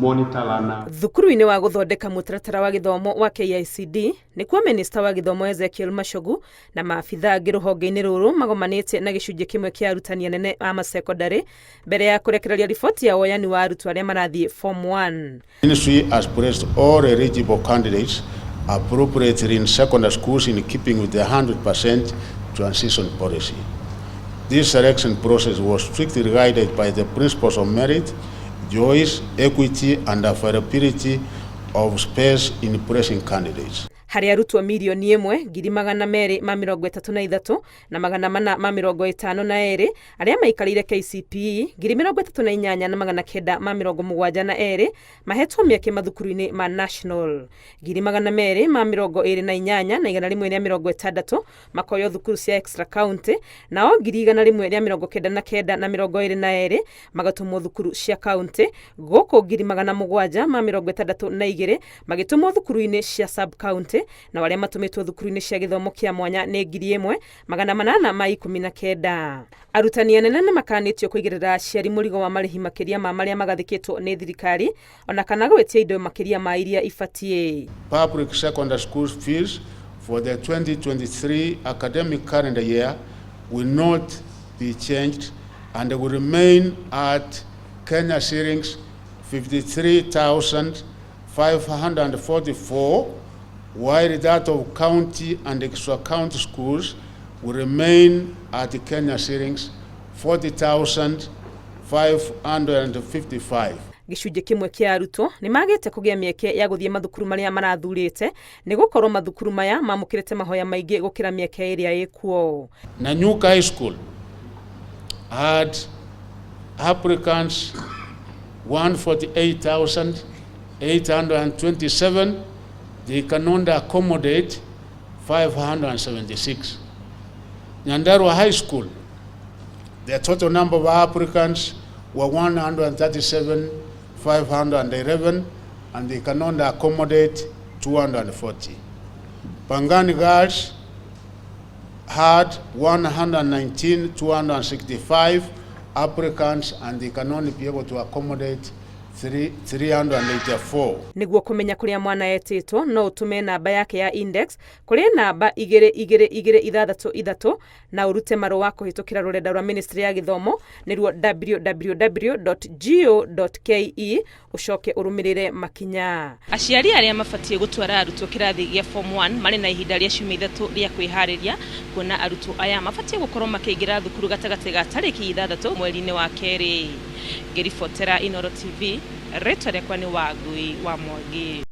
Monitor learner. Thukuru-inĩ wa gũthondeka mũtaratara wa gĩthomo wa KICD nĩkuo minista wa gĩthomo Ezekiel Machogu na maabitha angĩ rũhonge-inĩ rũrũ magomanĩte na gĩcunjĩ kĩmwe kĩa arutani anene a masekondarĩ mbere ya kũrekereria riboti ya woyani wa arutwo arĩa marathiĩ form 1. Ministry has placed all eligible candidates appropriately in secondary schools in keeping with the 100% transition policy. This selection process was strictly guided by the principles of merit, choice, equity, and availability of space in placing candidates. Harĩ arutwo 1,233,452 arĩa maikarĩire KCPE, 38,972 mahetwo mĩeke mathukuru-inĩ ma national, 228,160 makoywo thukuru cia extra county, nao 199,022 magatũmwo thukuru cia county, gũkũ 762 magĩtũmwo thukuru-inĩ cia sub county, na arĩa matũmĩtwo thukuru-inĩ cia gĩthomo kĩa mwanya nĩ 1819. Arutani anene nĩ makanĩtio kũigĩrĩra aciari mũrigo wa marĩhi makĩria ma marĩa magathĩkĩtwo nĩ thirikari, ona kana gwĩtia indo makĩria ma iria ibatiĩ. Public secondary school fees for the 2023 academic calendar year will not be changed and will remain at Kenya shillings 53,544, while that of county and extra county schools will remain at Kenya shillings 40,555. Gĩcunjĩ kĩmwe kĩa arutwo nĩ magĩte kũgĩa mĩeke ya gũthiĩ mathukuru marĩa marathurĩte nĩ gũkorwo mathukuru maya mamũkĩrĩte mahoya maingĩ gũkĩra mĩeke ĩrĩa ĩkuo. Nanyuka High School had applicants 148,827. They can only accommodate 576. Nyandarua High School, the total number of applicants were 137,511, and they can only accommodate 240. Pangani Girls had 119,265 applicants, and they can only be able to accommodate 384. Nĩguo kũmenya kũrĩa mwana etĩtwo, no ũtũme namba yake ya index kũrĩ namba 22263 na ũrute marũa kũhĩtũkĩra rũrenda rwa ministry ya gĩthomo, nĩruo www.go.ke, ũcoke ũrũmĩrĩre makinya. Aciari arĩa mabatiĩ gũtwara arutwo kĩrathi gĩa form 1 marĩ na ihinda rĩa ciumia 3 rĩa kwĩharĩria, kuona arutwo aya mabatiĩ gũkorwo makĩingĩra thukuru gatagatĩ ga tarĩki 6 mweri-inĩ wa kerĩ. Ngĩribotera Inooro TV, rĩtwa rĩakwa nĩ Wangui wa Mwangi.